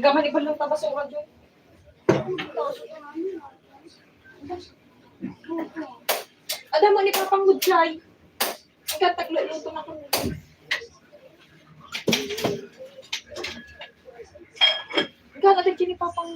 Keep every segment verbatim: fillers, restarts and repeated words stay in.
Gaman ibalong ta basura dyan. Ada mo ni Papang Gudjay. Ika, tagluto na kami. Ika, ada ni Papang.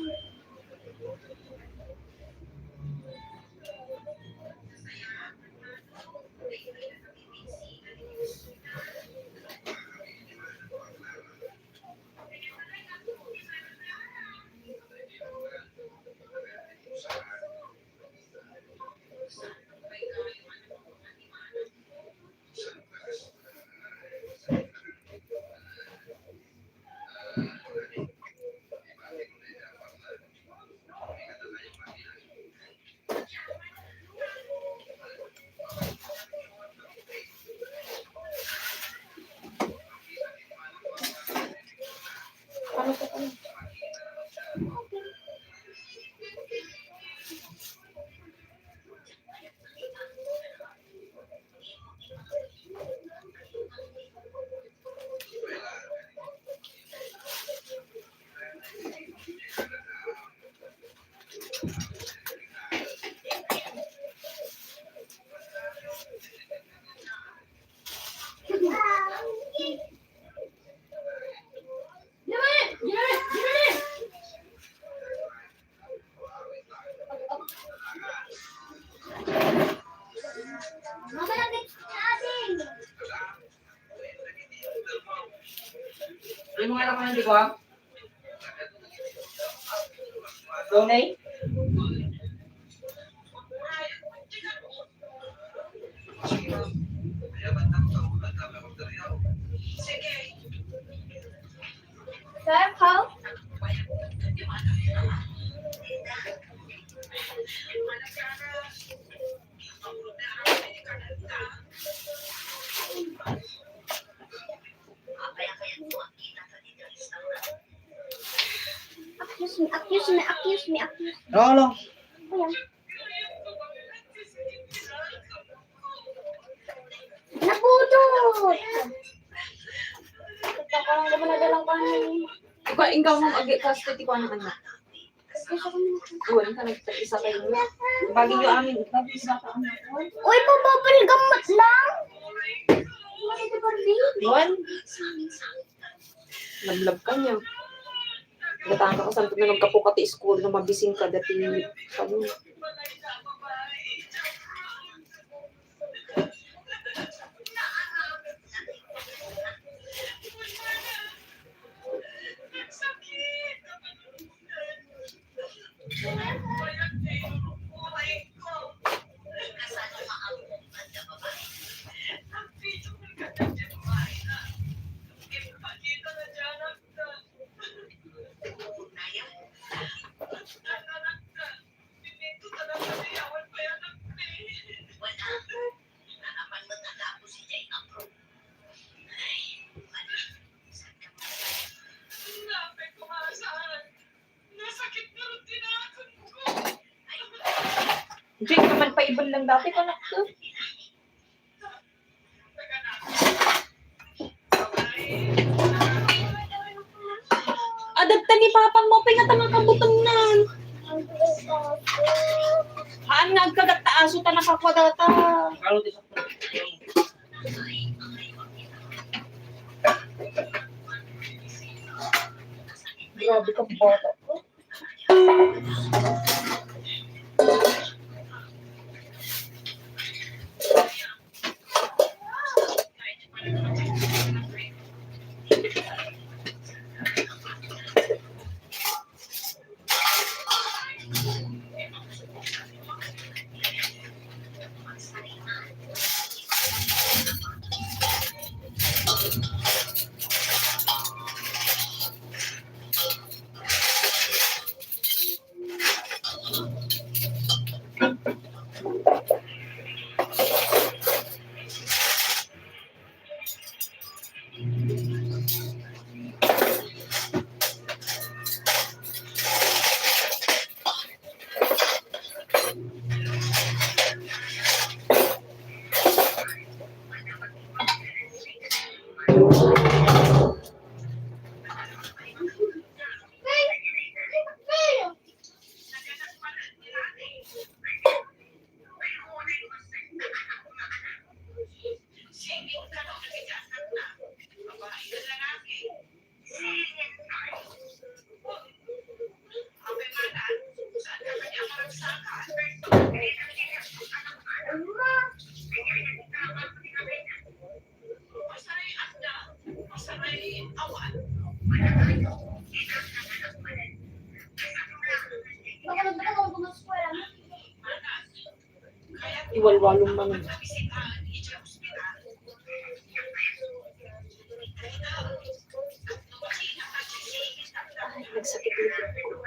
Ano nga lang ang di ko, ah? Tunay? Sir, call? Accuse me, accuse me, accuse me, accuse me. Hello, hello. Ayan. Napudot! Ito ka lang naman nadalang kanin. Ikaw, ikaw mong agi-, kasto ti kuan ng anak. Uwan ka, nagtaisa kayo. Bagay yung amin, bagay sa ka, anak. Uy, pababal gamot lang. Uwan? Lablab ka niya. Gatan ka, kasanto na nagkapuka ti school na mabising ka dati kami. Diyan naman pa iban lang dati, anak ko. Adagta ni Papang mo, pinatanga ka butang nan. Haan nga agkagat ta aso ta nakakwa data. Grabe kang bata ko. Walwalong man. Ay, nagsakit ulo ko.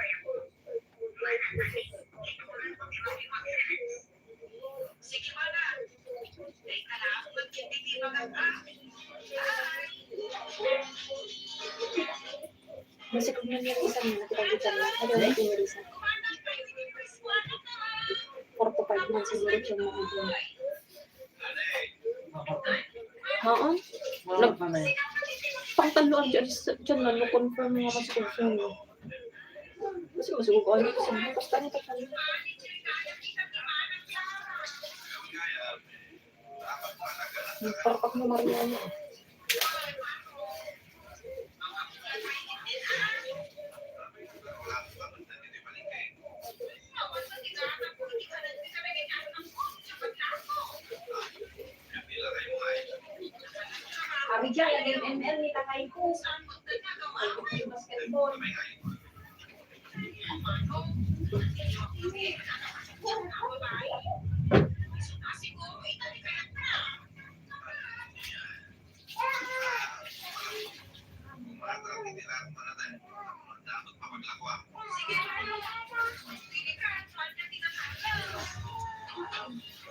Basta kung nangyari sa mga kita dito, ano, ano yung nangyari sa? Four to five months siguro siya mga ano. Oo. Nag-, pangtalo ang dyan, dyan man, mo-confirm nga mas confirm mo. Kasi masuko ko, ano, kasi basta na tatalo. Nagparpak mo, Mariana. Abi dyan, M M L ni Takay ko. Basketball.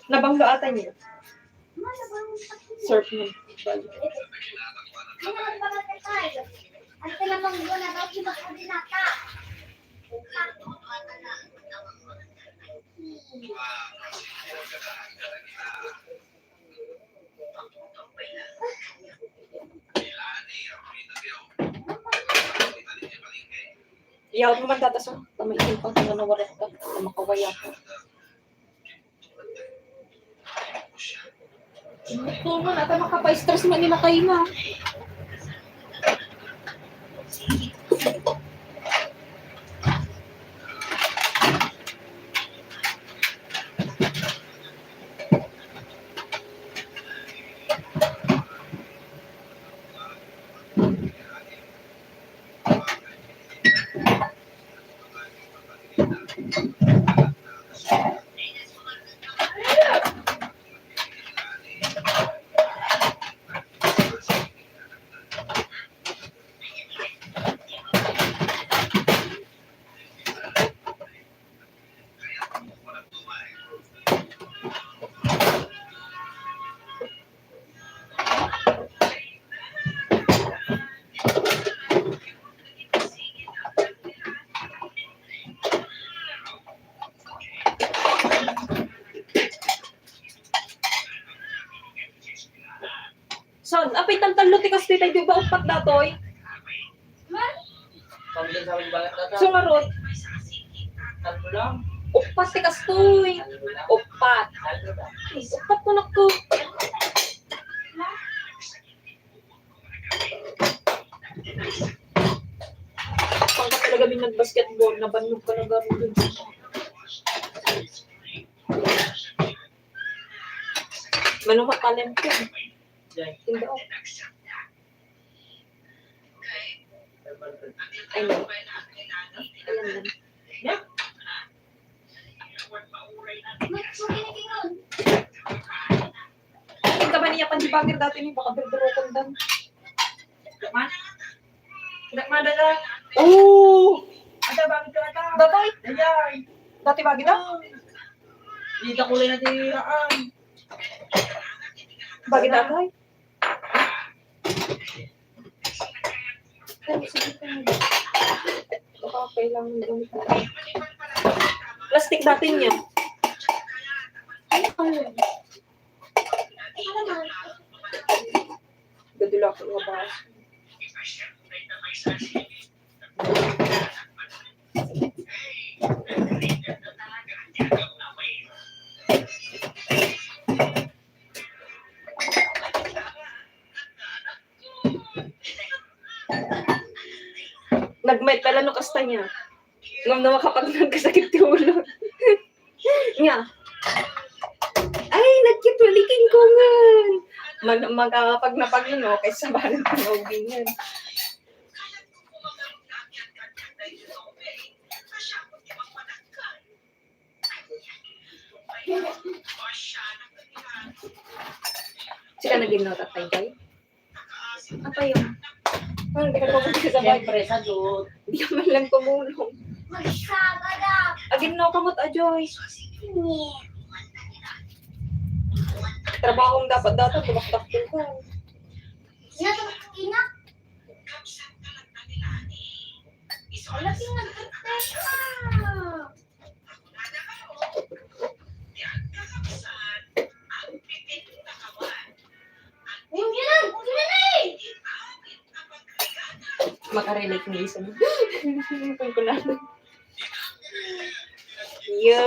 Nabangga ata niya. Surf mo. Ano naman yun? Ano yung magkabinata? Iyaw mo man data sa, tama, isin pang tama na warat ka, tama kawaya ka. Ito nga, nata makapa-stress man ni Makay na. Son, apay tan tallo ti kastoy, tay di ba uppat datoy? Pamilya sa amin balat na. So, ngarud? Tatlo lang. Uppat ti kastoy. Uppat. Tatlo lang. Uppat ko, nakko. Pagka talaga din nag-basketball, nabannog ka na garo dun. Manuha talent ko. Tinda, oh. Ay, no. Ayan na. Ang gaba niya, panjibagir dati ni, baka berdurukon dan. Tidak man. Tidak man, dada. Oh! Ada, bakit ka ata? Dati? Ayay. Dati bagay na? Hindi ko rin natiraan. Bagay na, ay? Ay, sige pa. Baka kailangan gamitin. Plastic dati niya. Ay, ano? Ano na? Gadula ko nga ba? Nagmayat pala no kasta niya. Ngem no makapag-, nagkasakit ti ulo. Nga. Ay, nagkitwalikin ko nga. Man-, makakapag-, napag-, no, kaysa balik na ubingan. Naging notat tayo, Joy? Apa yun? Ano, di ka tumulong sa sabay? Siyempre, sa Diyos. Di ka man lang tumulong. Magsabada. Agin no, kamot, a Joy. Trabaho ang dapat dati, tumaktak ko. Sino tumaktak, ina? Wala, tingnan ko, teka. Makarelate ni Jason. Ang kunado. Yo.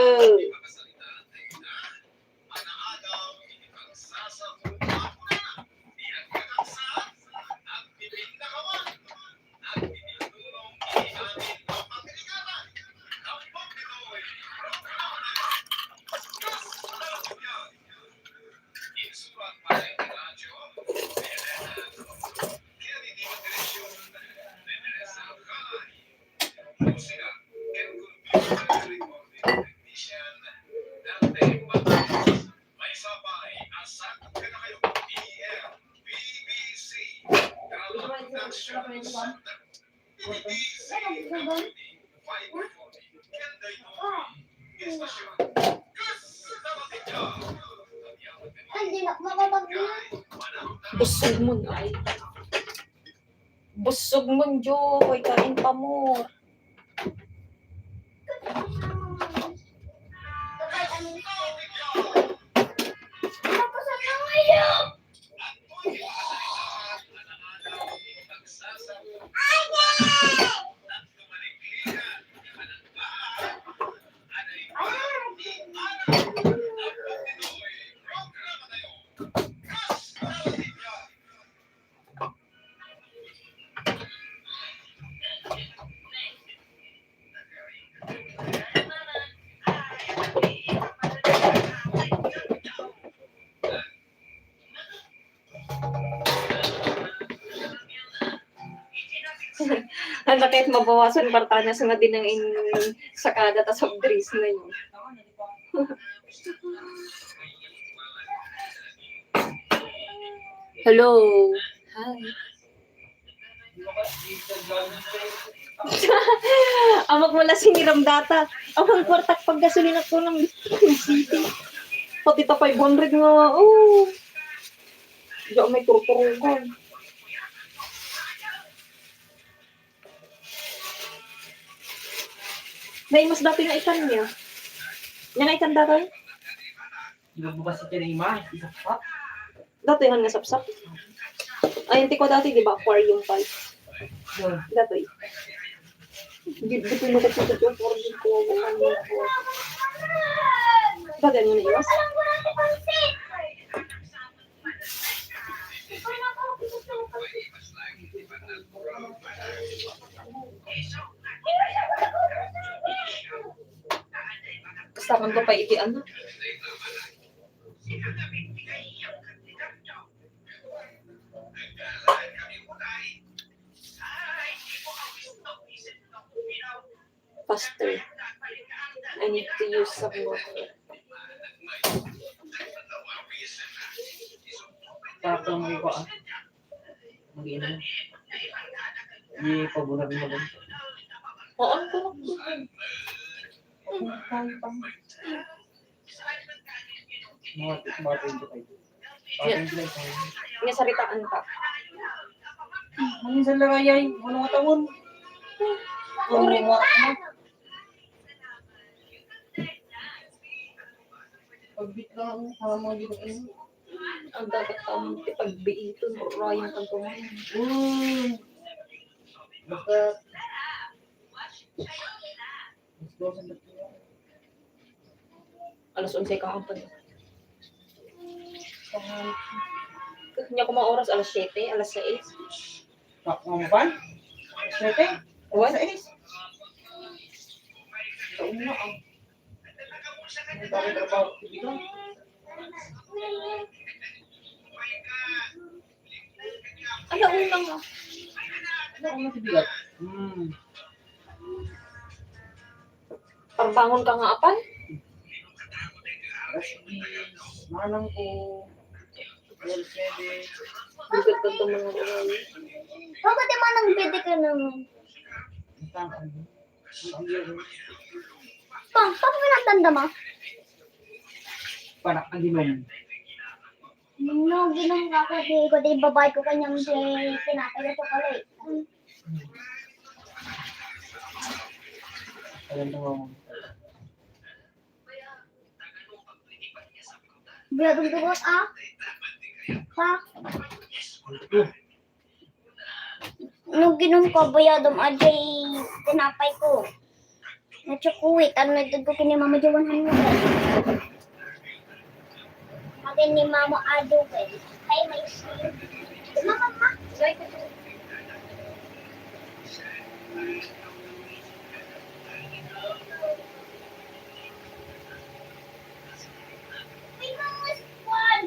Busog mo na. Busog mo, Joy. Kain pa mo. Ang sakit, mabawasan, bartanas nga din ang in-, sakada ta soft drinks na yun. Hello. Hi. Amak mo la siniram data. Amak kwartak paggasolina ko ng city. Pati ta five hundred nga. Oh. Diyan may turturugan. Naimas dati nga ikan niya. Niya nga ikan dati? Di ba bukas sa tinay, ma? Isa pa? Dati han nga sapsap. Ay, hindi ko dati, di ba, aquarium pa. Yun. Dati. Di, di pinukot-pukot yung aquarium ko. Dati, ano na iwas? Kasama ko pa iti ano? Faster. I need to use some water. Tapos mo ko, ah. Mag-inom. Di pabulag mo dun. Oo, ang sarap dun. Mga, mga twenty-five. Yan. Nga saritaan ka. Minsan lang ay, ay, wala nga taon. Uri. Wala nga taon. Pagbit lang ang mga ginagawa. Ang dapat ang ipagbiiton, Ryan, pag kumain. Mm. Basta, Alas onse kahapon. Nya kuma oras, alas siyete, alas sais. Pak mo pa? Siyete? What? Sais. Kauna, ah. Ang dami trabaho dito. Ala una nga. Ala una si Bigat. Hmm. Parbangon ka nga, apan? Alas diyes, manang ko. Bigat ka ito, mga babae. Bakit yung manang pwede ka naman? Pang, pang pinagtanda mo? Para ang ginom. No, ginom ka ko, di ko, di babae ko kanyang di tinapay na chocolate. Ayan mo. Biya dong dugot, ah. Pa. No, ginom ko, bayadom, ajay tinapay ko. Natsukuit, ano, itod ko kini Mama Joan Hanyo. Matin ni Mama Ado, eh. Kay may share. Mama, ma. May mga swan.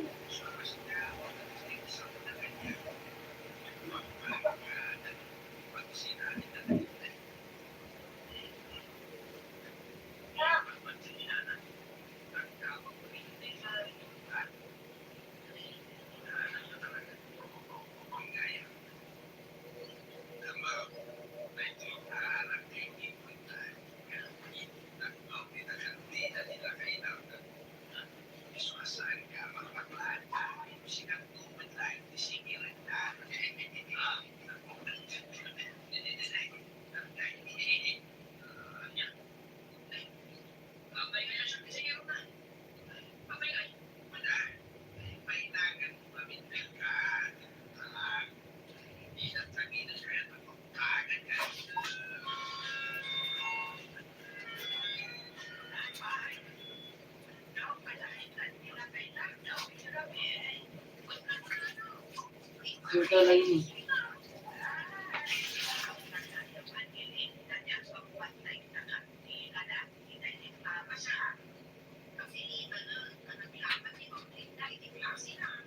Ito lang yun.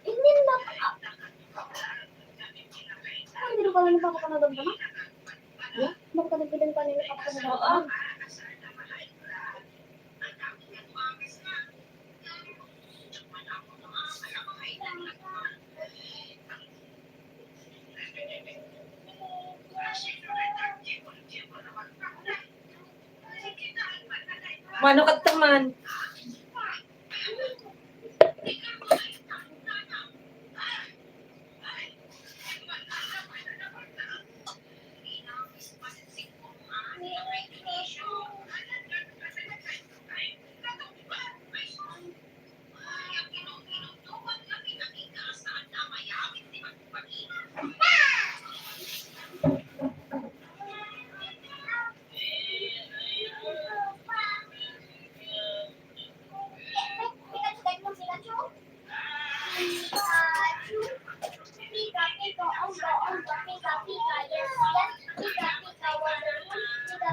Hindi na. Ay, hindi ko pala napapakanagan ka na. Yeah? Bakit ang bilang pa nila kapag nagkakaroon? Mano ka taman?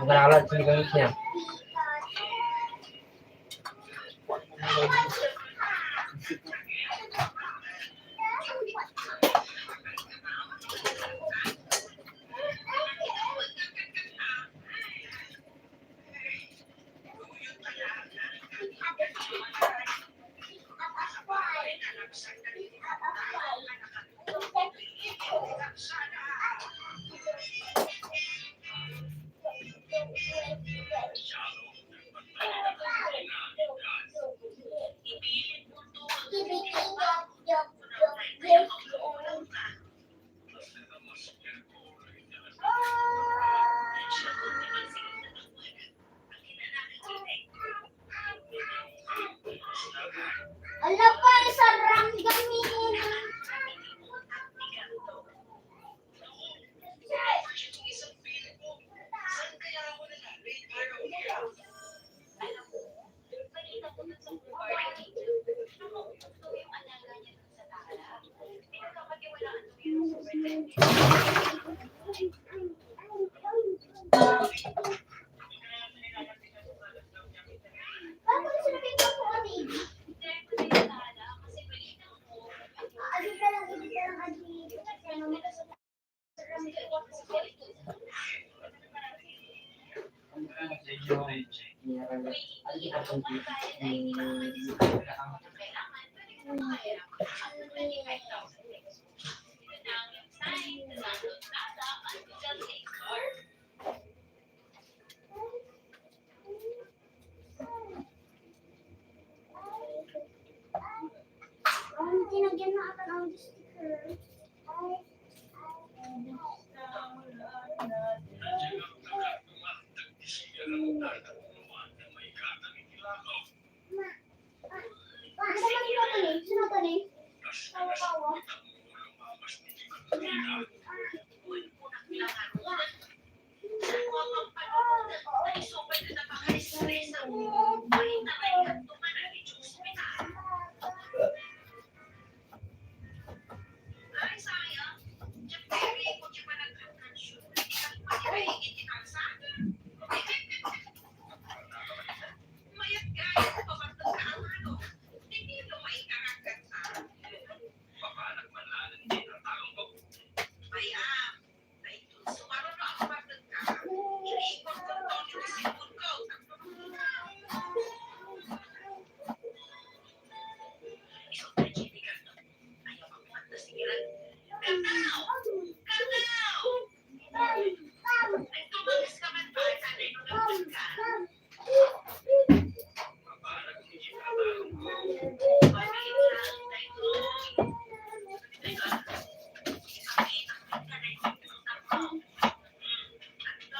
Magkakalat sa gamit niya. Ala pa, isang ranggamin. Ang tinagyan na ata ng sticker.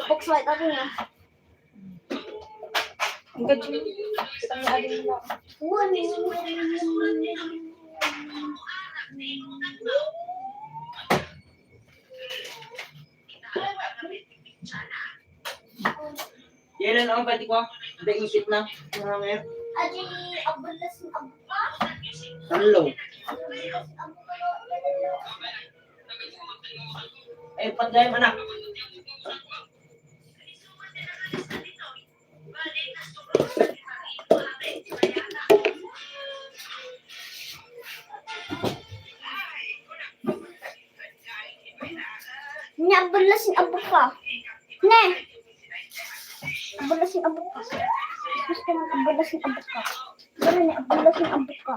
Books white, ano niya? Ang galing. Kita niya, ano nila. Yan lang ang pwede ko. Hindi, isip na. Ano nga yan? Adi, abulas ng abuka. Tanlo. Ay, pagdayam, anak. Nya, abulas ng abuka. Ne. Abulas ng abuka. Gusto mo abulas ng abuka. Dali, ne, abulas ng abuka.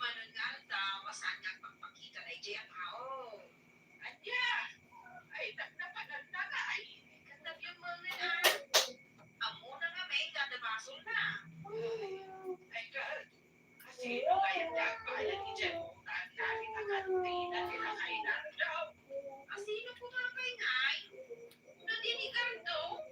Manunal ta, masanag pagpakita daydiay a tao. Ania, ay, napnapananna nga ay, ket nagyamangen a. Ammona nga maikkat a basolna. Ay, ket, kasino kayat nga agbayad idiay utang na ket akantina ti lakayna? Kasino pay ngay? No di ni Gardo?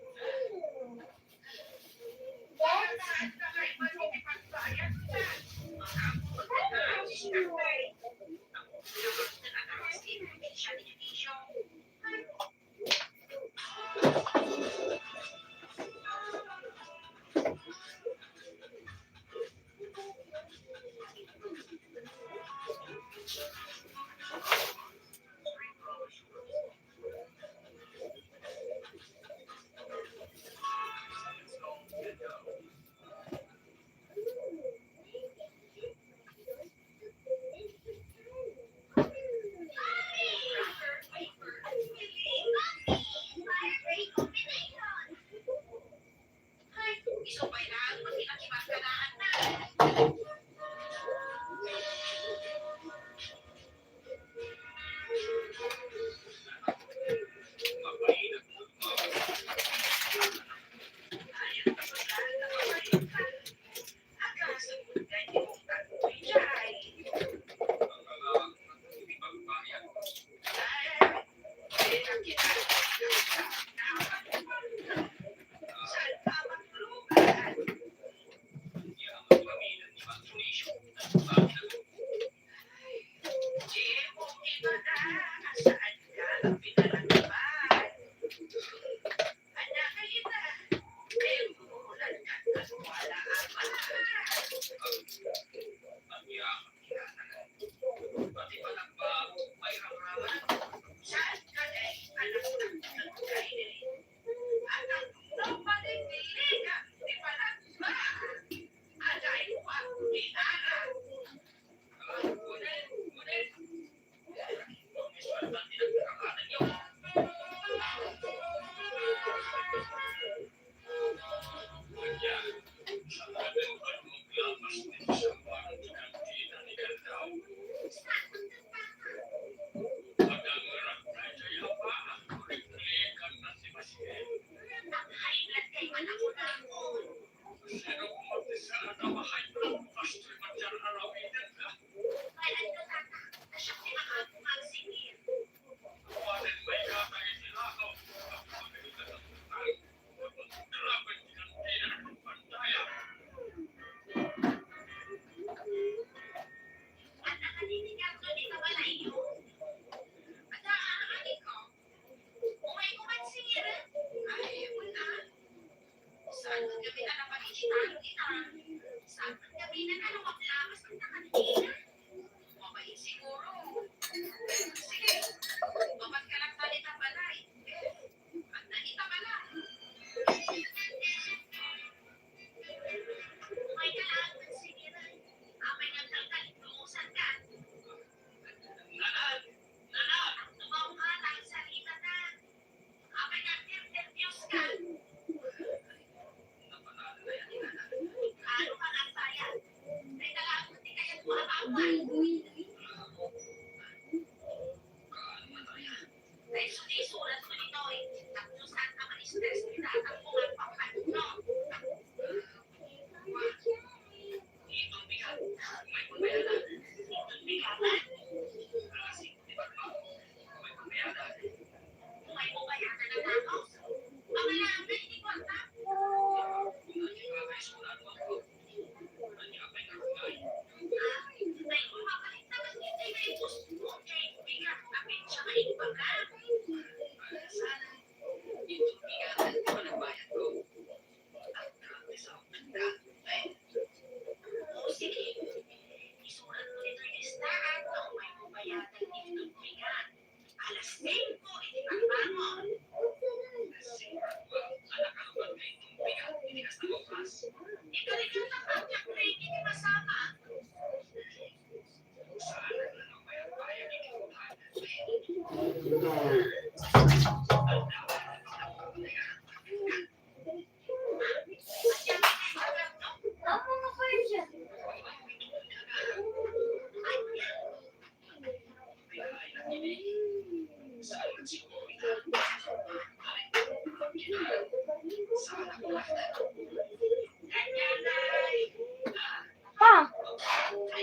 Pa!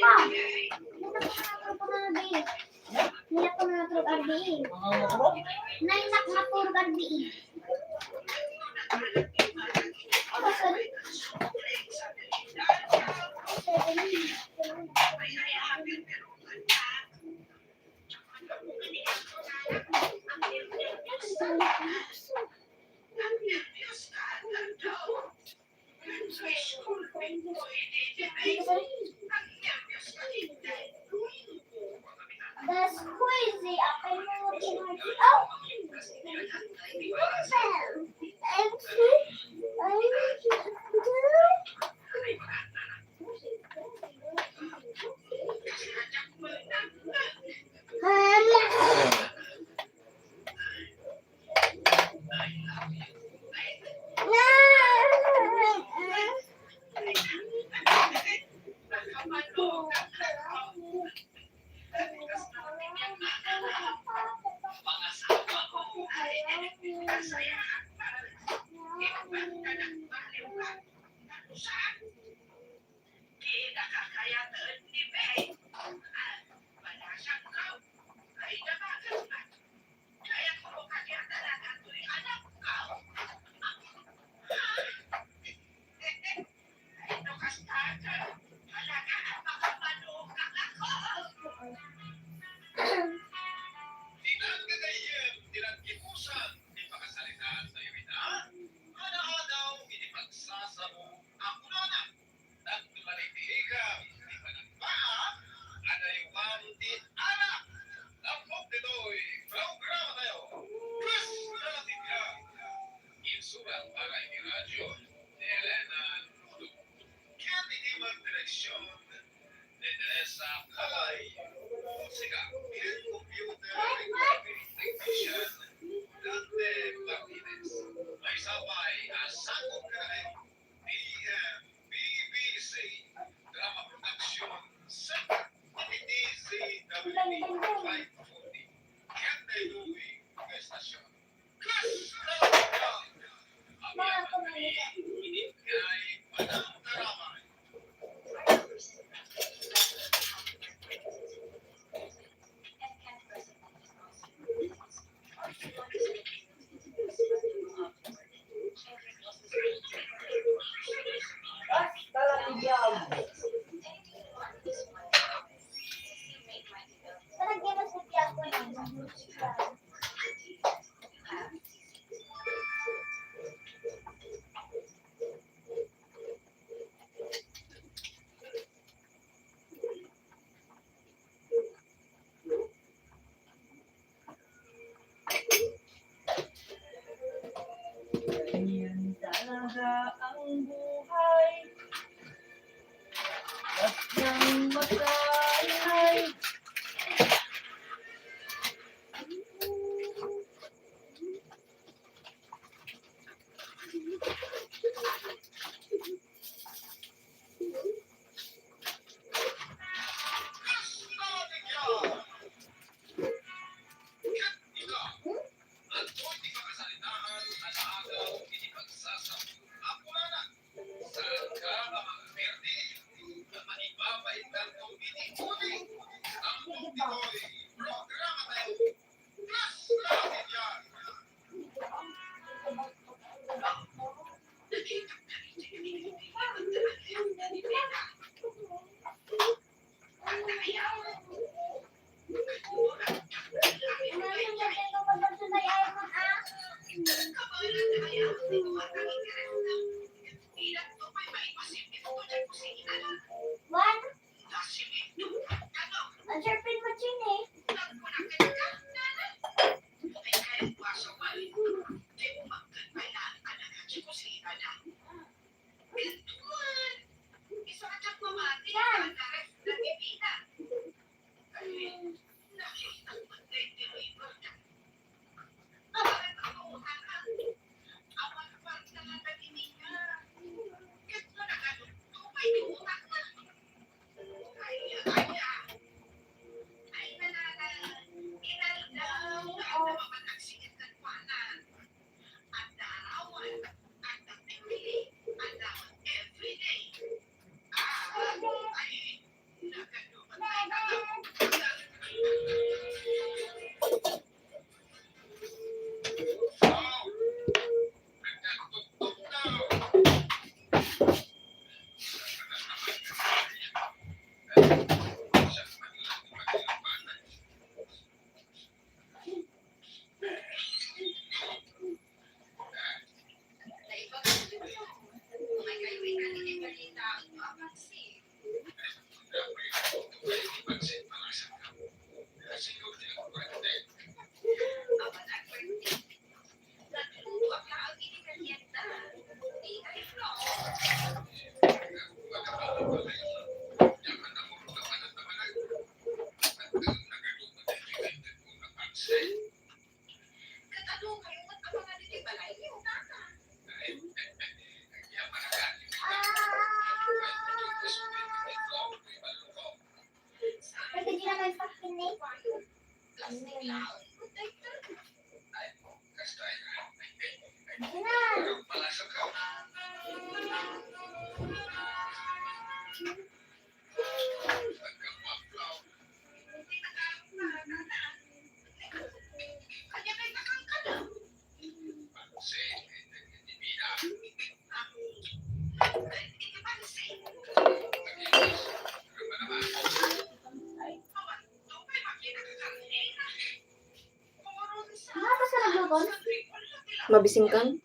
Pa! Nainak nga puro gardi. Nainak nga puro gardi. The squeezy up in the, oh, and Basta nagbaliw ka, saan? Di na kakayaten ni Bey. Ah, wala siyang kaw. Ay, dabagan man. Kaya ko mo kaya talaga to'y anak ko. Ay, no, kasta ka. Talaga ang makapanukang ako. Dinan gagayyem, dinan gipusan, ti pakasaritaan tayo ita. Ada-adaw, iti pagsasao, ako na. Nagtumalitigan ti panagbaag a daywan ti anak. Lappok ditoy programatayo, Kas Kalatigan. Insurat para iti radyo ni Elena Ludo. Ken iti magdireksion ni Teresa Calay. Musika ken computer recording technician, Dante Martinez. Maysa pay a sakop kadagiti D M B B C Drama Production Center, iti D Z W T five forty. Ken daytoy nga estasyon. Kas Kalatigan. Agyamankami iti biay panangtaraman. Ganyan talaga ang buhay. Sadyang masayahay. One? Ang sharpen mo, Chin, eh. Singkan?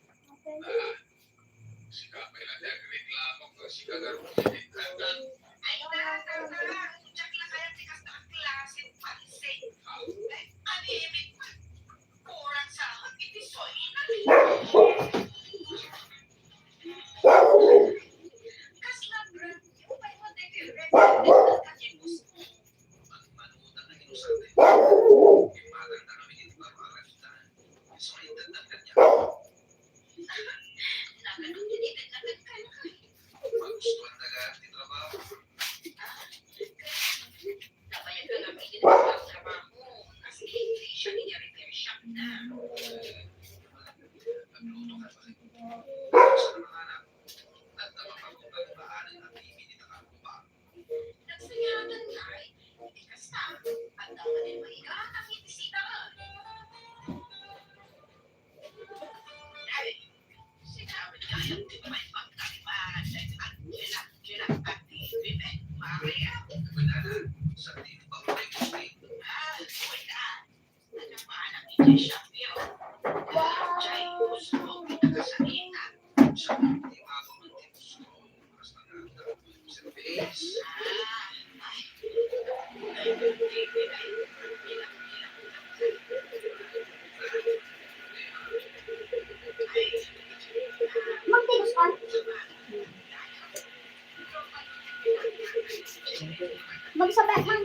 Magsabay man.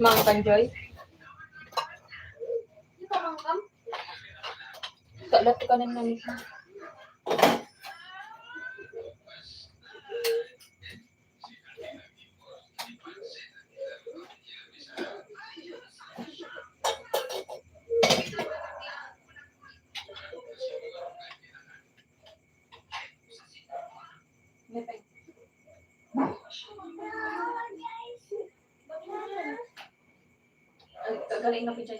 Mangkan, Joy? Di ba mangkan? Kalat ka na nang Ay, kagaling na ko dyan.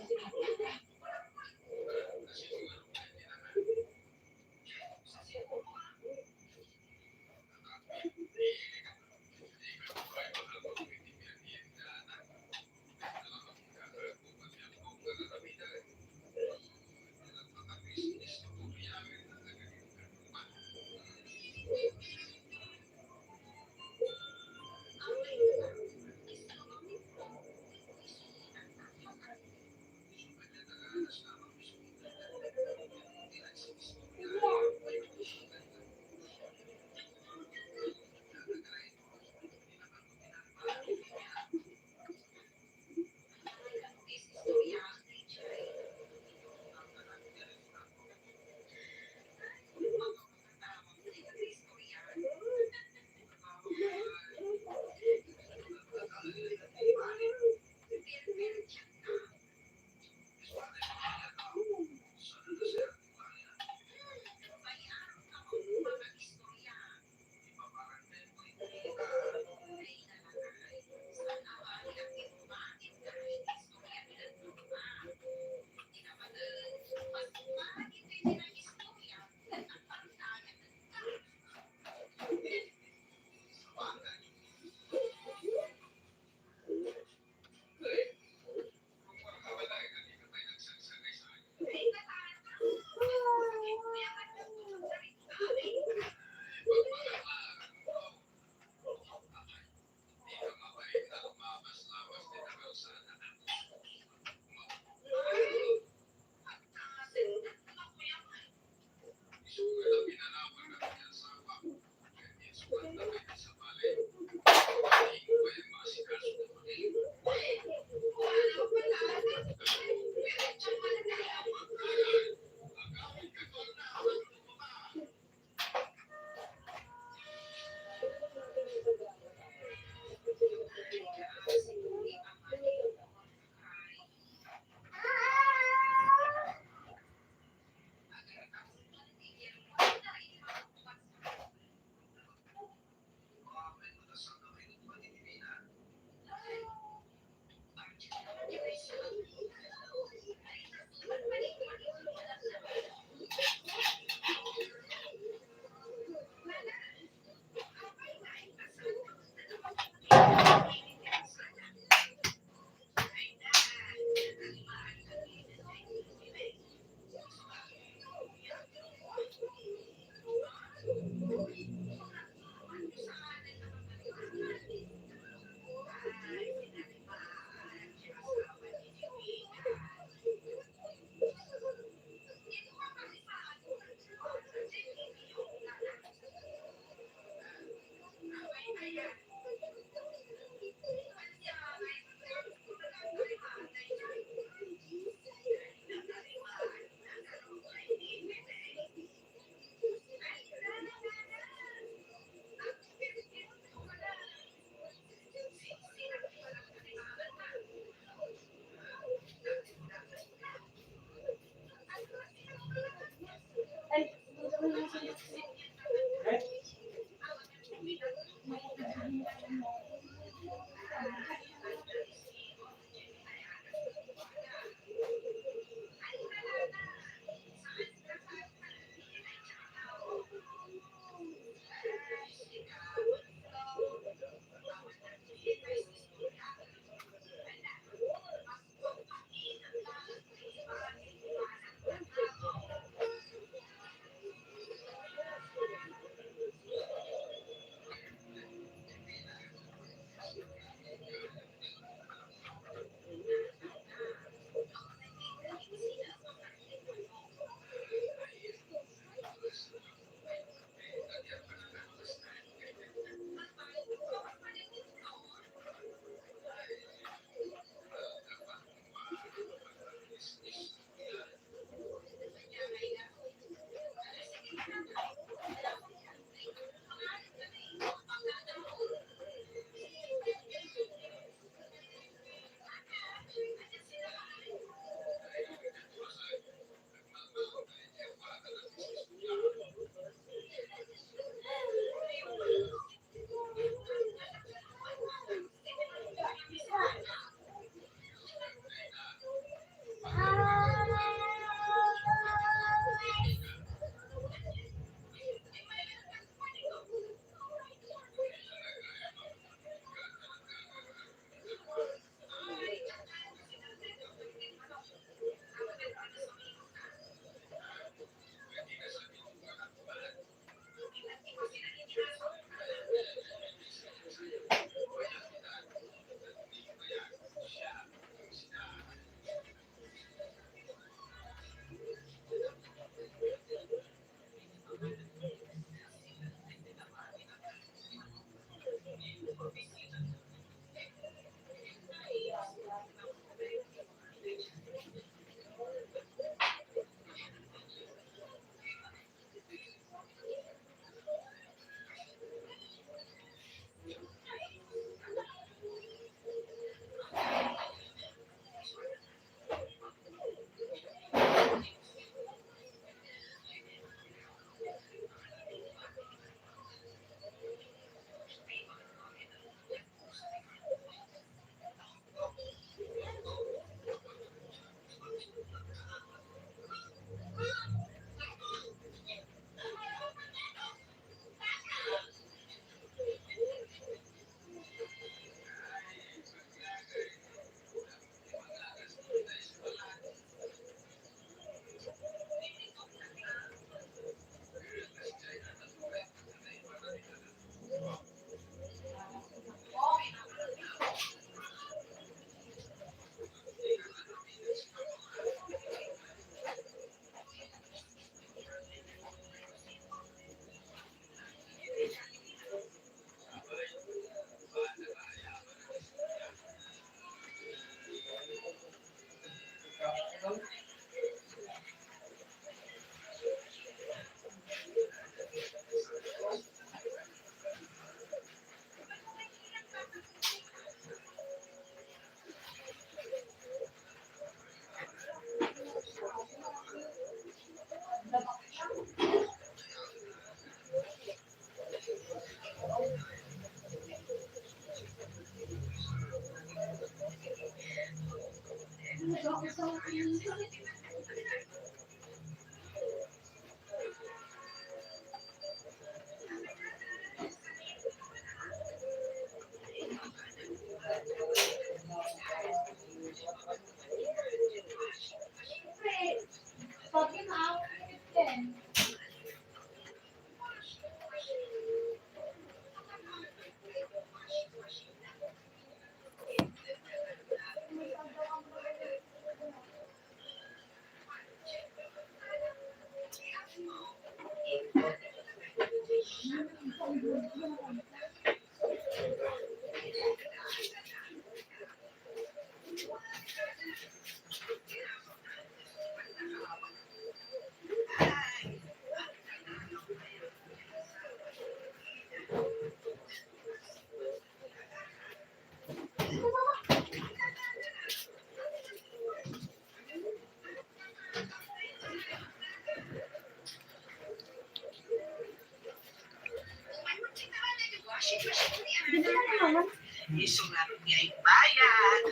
Isurat nga ibayad.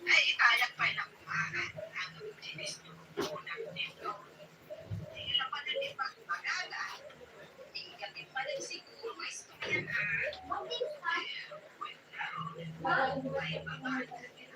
Ay, itayag pay na kumakan. Ang dinis ko, unang dito. Di la pa din ipagpagala. Di ka din pa din siguro istorya na. Ay, wait lang. Ay, babae ka din.